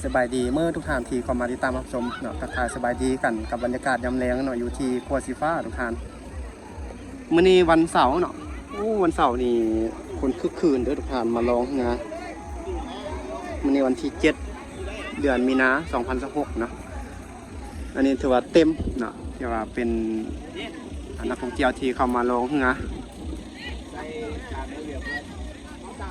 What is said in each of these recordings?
ສະບາຍດີເໝິດທຸກທ່ານທີ່ເຂົ້າມາຕິດຕາມຮັບຊົມເນາະ, ທັກທາຍສະບາຍດີກັນກັບບັນຍາກາດຍາມແລງເນາະ ຢູ່ທີ່ຂົວສີຟ້າທຸກທ່ານ. ມື້ນີ້ວັນເສົາເນາະ, ໂອ້ ວັນເສົານີ້ຄົນຄຶກຄື້ນເດີທຸກທ່ານ ມາລ່ອງເຮືອ. ມື້ນີ້ວັນທີເຈັດ ເດືອນມີນາ ສອງພັນຊາວຫົກເນາະ. ອັນນີ້ຖືວ່າເຕັມເນາະ, ຖືວ່າເປັນ ອາ ນັກທ່ອງທ່ຽວທີ່ເຂົ້າມາລ່ອງເຮືອ. ໃສ່ຕາມລະບຽບເນາະ,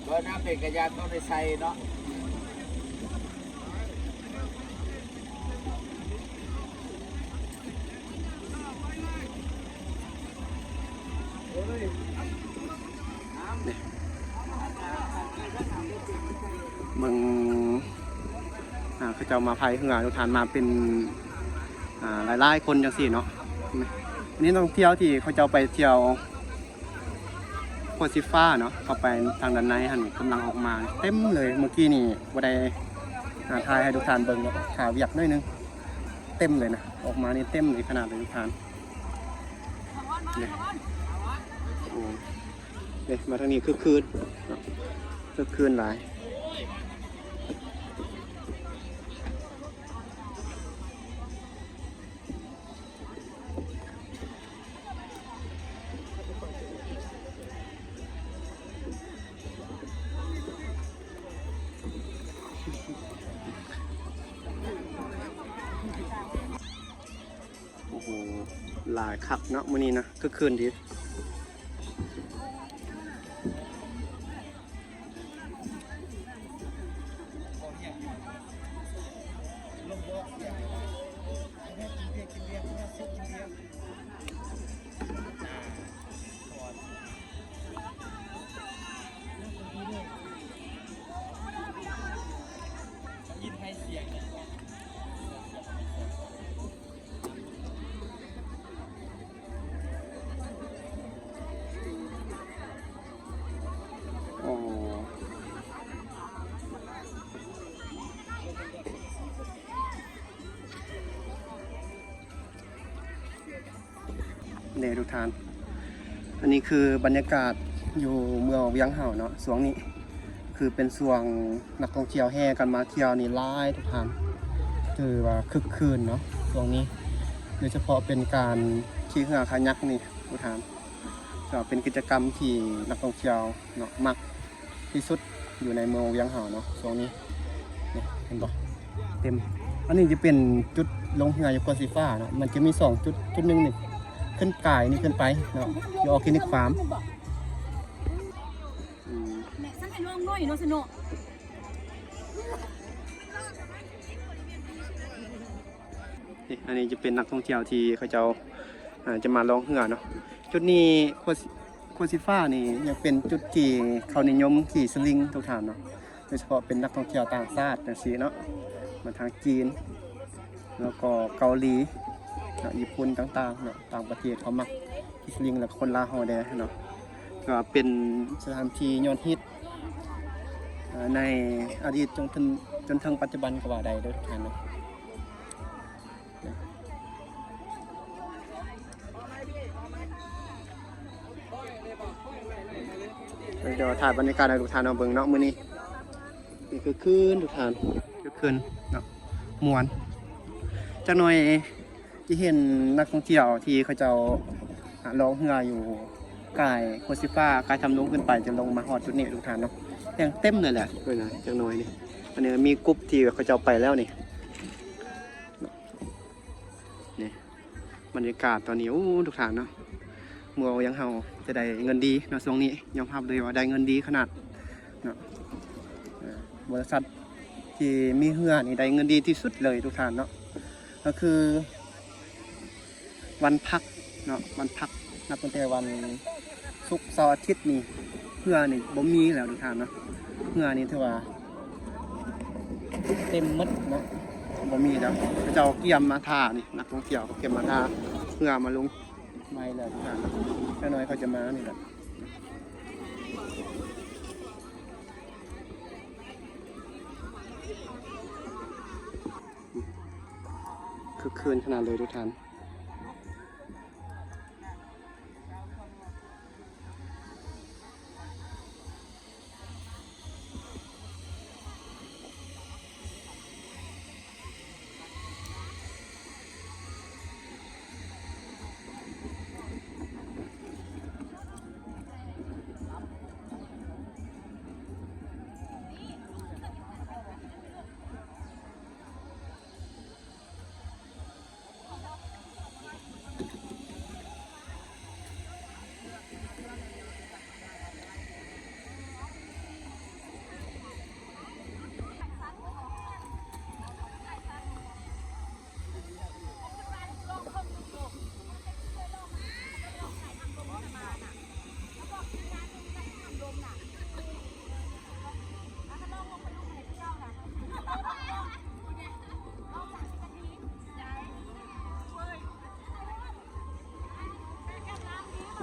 ບໍ່ນຳເປັນກະຍານຕ້ອງໄດ້ໃສ່ເນາະ. ນີ້ ເບິ່ງ ອ່າ ເຂົາເຈົ້າມາພາຍເຮືອ ທຸກທ່ານ, ມາເປັນ ອ່າ ຫຼາຍໆຄົນຈັ່ງຊີ້ເນາະ. ນີ້ ນີ້ນັກທ່ອງທ່ຽວທີ່ເຂົາເຈົ້າໄປທ່ຽວຂົວສີຟ້າເນາະ, ເຂົ້າໄປທາງດ້ານໃນຫັ້ນ ກຳລັງອອກມາເຕັມເລີຍ. ເມື່ອກີ້ນີ້ບໍ່ໄດ້ ອ່າ ຖ່າຍໃຫ້ທຸກທ່ານເບິ່ງເນາະ, ຖ້າວຽກໜ້ອຍໜຶ່ງ. ເຕັມເລີຍນະ, ອອກມານີ້ເຕັມເລີຍຂະໜາດເລີຍທຸກທ່ານ. ນີ້ ໂອ້ ນີ້ ມາທາງນີ້ຄຶກຄື້ນເນາະ, ຄຶກຄື້ນຫຼາຍ. ໂອ້ໂຫ ຫຼາຍຄັກເນາະ ມື້ນີ້ນະ, ຄຶກຄື້ນດີ. ໂອ້ ເດ້ທຸກທ່ານ, ອັນນີ້ຄືບັນຍາກາດຢູ່ເມືອງວຽງເຮົາເນາະ. ຊ່ວງນີ້ຄືເປັນຊ່ວງນັກທ່ອງທ່ຽວແຫ່ກັນມາທ່ຽວນີ້ຫຼາຍທຸກທ່ານ, ຖືວ່າຄຶກຄື້ນເນາະຊ່ວງນີ້, ໂດຍສະເພາະເປັນການຂີ່ເຮືອຄາຍັກນີ້ທຸກທ່ານ. ກໍເປັນກິດຈະກຳທີ່ນັກທ່ອງທ່ຽວເນາະ ມັກທີ່ສຸດຢູ່ໃນເມືອງວຽງເຮົາເນາະຊ່ວງນີ້. ນີ້ເຫັນບໍ່? ເຕັມ. ອັນນີ້ຈະເປັນຈຸດລົງເຮືອຢູ່ຂົວສີຟ້າເນາະ, ມັນຈະມີສອງຈຸດ, ຈຸດໜຶ່ງນີ້ຂຶ້ນກາຍນີ້ຂຶ້ນໄປເນາະ ຢູ່ອໍແກນິກຟາມ. ອືມ ແມ່ ຊັ້ນໃຫ້ລອງໜ້ອຍເນາະ ຊັ້ນເນາະ. ນີ້ ອັນນີ້ຈະເປັນນັກທ່ອງທ່ຽວທີ່ເຂົາເຈົ້າ ອ່າ ຈະມາລ່ອງເຮືອເນາະ. ຈຸດນີ້ ຂົວ ຂົວສີຟ້ານີ້ຍັງເປັນຈຸດທີ່ເຂົານິຍົມຂີ່ສະລິງທຸກທ່ານເນາະ, ໂດຍສະເພາະເປັນນັກທ່ອງທ່ຽວຕ່າງຊາດຈັ່ງຊີ້ເນາະ, ມາທາງຈີນ ແລ້ວກໍເກົາຫຼີເນາະ, ຍີ່ປຸ່ນຕ່າງໆເນາະ, ຕ່າງປະເທດເຂົາມັກຂີ່ສະລິງ ແລ້ວກໍຄົນລາວເຮົາແດ່ເນາະ. ກໍເປັນສະຖານທີ່ຍອດຮິດ ເອີ ໃນອະດີດຈົນເຖິງ ຈົນເຖິງປັດຈຸບັນກໍວ່າໄດ້ເດີທ່ານເນາະ. ດຽວຖ່າຍບັນຍາກາດໃຫ້ທຸກທ່ານເຮົາເບິ່ງເນາະມື້ນີ້. ນີ້ຄືຄືນທຸກທ່ານ, ຄືຄືນເນາະ, ມ່ວນ. ຈັກໜ່ອຍ ຈະເຫັນນັກທ່ອງທ່ຽວທີ່ເຂົາເຈົ້າ ອາ ລ່ອງເຮືອຢູ່ກາຍຂົວສີຟ້າ ກາຍຖ້ຳຫຼວງຂຶ້ນໄປ ຈະລົງມາຮອດຈຸດນີ້ທຸກທ່ານເນາະ, ແຮ່ງເຕັມເລີຍແຫຼະ. ເບິ່ງນະ ຈັກໜ່ອຍນີ້ ອັນນີ້ມີກຸ່ມທີ່ເຂົາເຈົ້າໄປແລ້ວນີ້. ນີ້ບັນຍາກາດຕອນນີ້ ໂອ້ ທຸກທ່ານເນາະ, ເມືອງວຽງເຮົາຈະໄດ້ເງິນດີເນາະ ຊ່ວງນີ້ຍອມຮັບເລີຍວ່າໄດ້ເງິນດີຂະໜາດເນາະ. ເອີ ບໍລິສັດທີ່ມີເຮືອນີ້ໄດ້ເງິນດີທີ່ສຸດເລີຍທຸກທ່ານເນາະ, ກໍຄື ວັນພັກເນາະ, ວັນພັກ ນັບຕັ້ງແຕ່ວັນສຸກ ເສົາ ອາທິດນີ້ ເຮືອນີ້ບໍ່ມີແລ້ວທຸກທ່ານເນາະ. ເຮືອນີ້ຖືວ່າເຕັມໝົດເນາະ, ບໍ່ມີແລ້ວ. ເຂົາເຈົ້າກຽມມາຖ້ານີ້, ນັກທ່ອງທ່ຽວກຽມມາຖ້າເຮືອມາລົງໃໝ່ແລ້ວທຸກທ່ານເນາະ. ຈັກໜ້ອຍເຂົາຈະມານີ້ແຫຼະ. ຄຶກຄື້ນຂະໜາດເລີຍທຸກທ່ານ.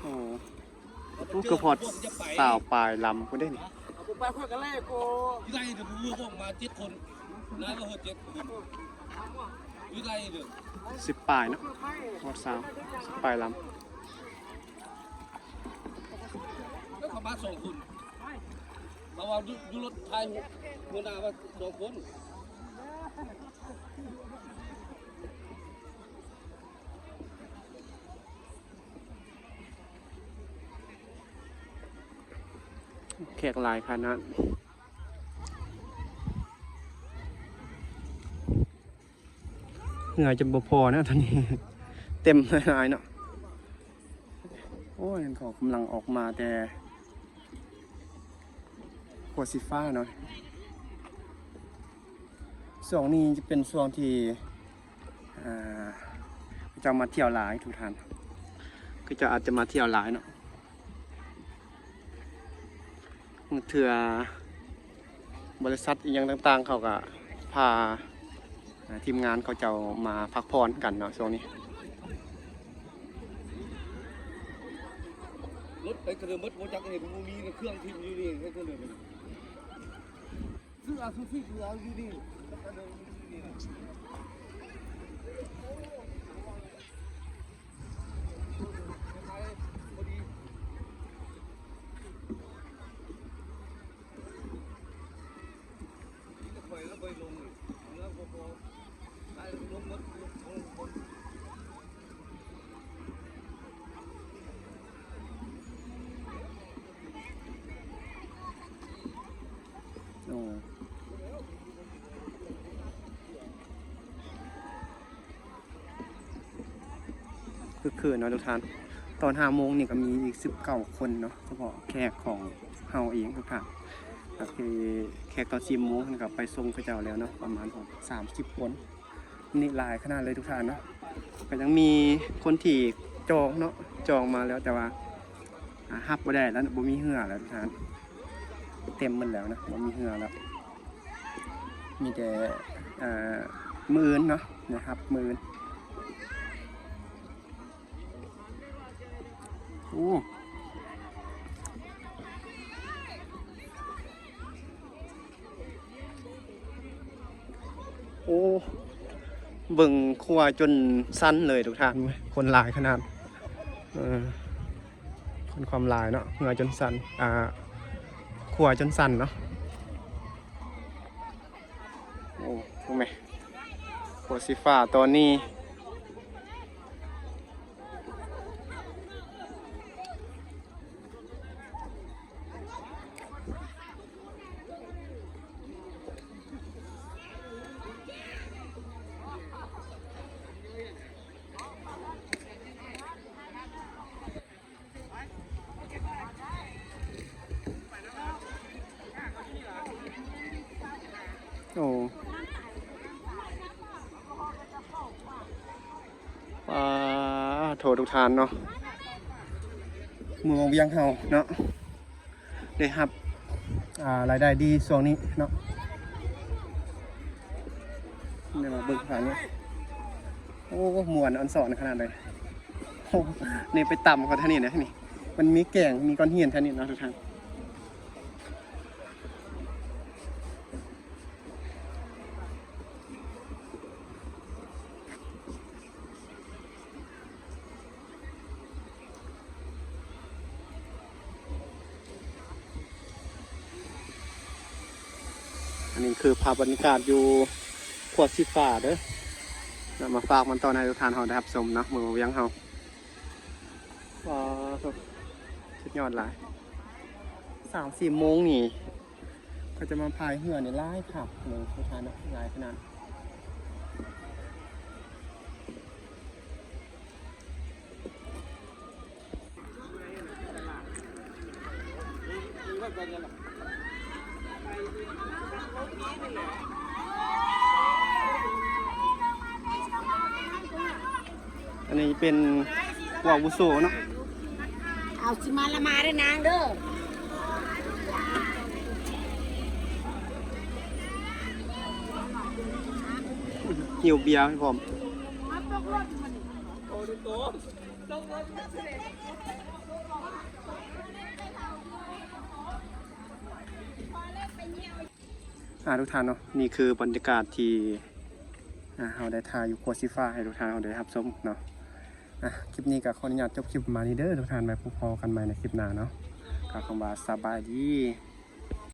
ໂອ້ ໂອ້ ເກືອບຮອດຊາວປາຍລຳພຸ້ນເດ້ນີ້. ໄລ່ເດີ ຜູ້ອອກມາເຈັດຄົນ ຫຼາຍກວ່າເຈັດຄົນ ໄລ່ເດີ ສິບປາຍເນາະ ຮອດຊາວ ສິບປາຍລຳ. ແລ້ວເຂົາມາສອງຄົນ ເຂົາວ່າຢູ່ ຢູ່ລົດຖ່າຍຮູບ ຫົວໜ້າວ່າສອງຄົນ. ແຂກຫຼາຍຂະໜາດ ເຮືອຈະບໍ່ພໍນະຕອນນີ້ ເຕັມຫຼາຍໆເນາະ. ໂອ້ຍ ເຂົາກຳລັງອອກມາແຕ່ຂົວສີຟ້າເນາະ. ຊ່ວງນີ້ຈະເປັນຊ່ວງທີ່ ອ່າ ເຂົາເຈົ້າມາທ່ຽວຫຼາຍທຸກທ່ານ ເຂົາເຈົ້າອາດຈະມາທ່ຽວຫຼາຍເນາະ. ບາງເທື່ອ ບໍລິສັດອີ່ຫຍັງຕ່າງໆ ເຂົາກະພາ ເອີ ທີມງານເຂົາເຈົ້າມາພັກຜ່ອນກັນເນາະຊ່ວງນີ້. ລົດໄປກະເດີໝົດ ບໍ່ຈັກເຫັນ ບໍ່ມີເຄື່ອງຖິ້ມຢູ່ນີ້ ໃຫ້ຄົນເດີໄປ. ຊື້ອາຊູຊິ ຊື້ເອົາຢູ່ນີ້ ກະເດີຢູ່ນີ້ນະ. ຂ້ອຍລະບໍ່ລົງ ເຮືອບໍ່ພໍ ໄດ້ລົງໝົດ ຄືນເນາະທຸກທ່ານ. ຕອນຫ້າໂມງນີ້ກໍມີອີກສິບເກົ້າຄົນເນາະ ສະເພາະແຂກຂອງເຮົາເອງທຸກທ່ານ. ກໍຄືແຂກຕອນສີ່ໂມງເພິ່ນກໍໄປສົ່ງເຂົາເຈົ້າແລ້ວເນາະ ປະມານສາມສິບຄົນ. ນີ້ຫຼາຍຂະໜາດເລີຍທຸກທ່ານເນາະ. ກໍຍັງມີຄົນທີ່ຈອງເນາະ ຈອງມາແລ້ວ ແຕ່ວ່າ ອາ ຮັບບໍ່ໄດ້ແລ້ວ ບໍ່ມີເຮືອແລ້ວທຸກທ່ານ. ເຕັມໝົດແລ້ວນະ ບໍ່ມີເຮືອແລ້ວ. ມີແຕ່ ເອີ ມື້ອື່ນເນາະ ໄດ້ຮັບມື້ອື່ນ. ໂອ້ ໂອ້ ເບິ່ງຂົວຈົນສັ່ນເລີຍທຸກທ່ານ ຄົນຫຼາຍຂະໜາດ. ເອີ ຄົນຄວາມຫຼາຍເນາະ ເຮືອຈົນສັ່ນ ອ່າ ຂົວຈົນສັ່ນເນາະ. ໂອ້ ເບິ່ງແມະ ຂົວສີຟ້າຕອນນີ້. ໂອ້ ປາໂທ ທຸກທ່ານເນາະ ເມືອງວຽງເຮົາເນາະ ໄດ້ຮັບ ອ່າ ລາຍໄດ້ດີຊ່ວງນີ້ເນາະ. ໄດ້ມາເບິ່ງທາງນີ້ ໂອ້ ມ່ວນອອນຊອນຂະໜາດໃດ. ໂອ້ ນີ້ໄປຕຳເຂົາທາງນີ້ນະ ນີ້ ມັນມີແກ້ງ ມີກ້ອນຫີນທາງນີ້ເນາະທຸກທ່ານ. ອັນນີ້ຄືພາບບັນຍາກາດຢູ່ຂົວສີຟ້າເດີ ນຳມາຝາກມາຕອນໃຫ້ທຸກທ່ານເຮົາໄດ້ຮັບຊົມເນາະ ເມືອງວຽງເຮົາ. ວ້າວ ສຸດຍອດຫຼາຍ ສາມສີ່ໂມງນີ້ ເຂົາຈະມາພາຍເຮືອນີ້ຫຼາຍຄັກເລີຍ ທຸກທ່ານເນາະ ຫຼາຍຂະໜາດ. ອັນນີ້ເປັນພວກອາວຸໂສເນາະ ເອົາ ຊິມາລະມາເດີນາງເດີ ຫິ້ວເບຍໃຫ້ພ້ອມ. ອ່າ ທຸກທ່ານເນາະ ນີ້ຄືບັນຍາກາດທີ່ ອ່າ ເຮົາໄດ້ຖ່າຍຢູ່ຂົວສີຟ້າໃຫ້ທຸກທ່ານເຮົາໄດ້ຮັບຊົມເນາະ. ອ່າ ຄລິບນີ້ກໍຂໍອະນຸຍາດຈົບຄລິບປະມານນີ້ເດີທຸກທ່ານ ໄວ້ພົບພໍ້ກັນໃໝ່ໃນຄລິບໜ້າເນາະ ກໍຄຳວ່າສະບາຍດີ.